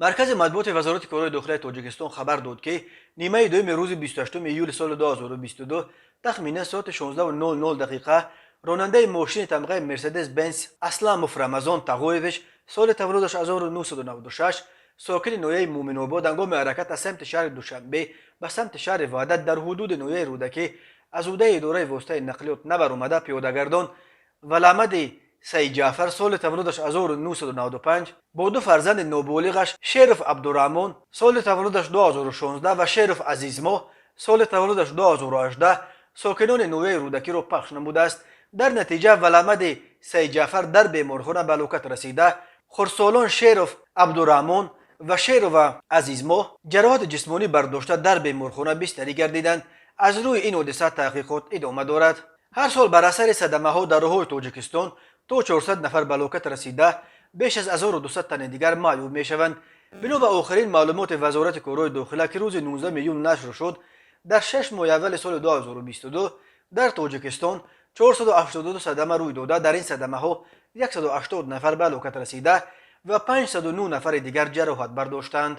Маркази матбуоти Вазорати корҳои дохилаи Тоҷикистон хабар дод, ки нимаи дуюми рӯзи 28 июли соли 2022, тахминан соати 16:00 дақиқа, ронандаи мошини тамғаи Мерседес Бенс Асламов Рамазон Тағоевич, соли таваллудаш 1996, сокини ноҳияи Муъминобод, ҳангоми ҳаракат аз самти шаҳри Душанбе ба самти шаҳри Ваҳдат дар ҳудуди ноҳияи Рӯдакӣ аз ӯҳдаи идораи воситаи нақлиёт набаромада, пиёдагардон Валамади Саидҷаъфар, соли таваллудаш 1995, бо ду фарзанди ноболиғаш Шеров Абдураҳмон, соли таваллудаш 2016, ва Шеров Азизмоҳ, соли таваллудаш 2018, сокинони ноҳияи Рӯдакиро пахш намудааст. Дар натиҷа Валамади Саидҷаъфар дар беморхона ба ҳалокат расида, хурдсолон Шеров Абдураҳмон ва Шерова Азизмоҳ ҷароҳати ҷисмонӣ бардошта, дар беморхона бистарӣ гардиданд. Аз рӯи ин ҳодиса таҳқиқот идома дорад. Ҳар сол бар асари садамаҳо дар роҳҳои Тоҷикистон то 400 нафар ба ҳалокат расида, беш аз 1200 тани дигар маъюб мешаванд. Бино ба охирин маълумоти Вазорати корҳои дохила, ки рӯзи 19 июн нашр шуд, дар 6 моҳи аввали соли 2022 дар Тоҷикистон 482 садама рӯй дода, дар ин садамаҳо 180 нафар ба ҳалокат расида ва 509 нафари дигар ҷароҳат бардоштанд.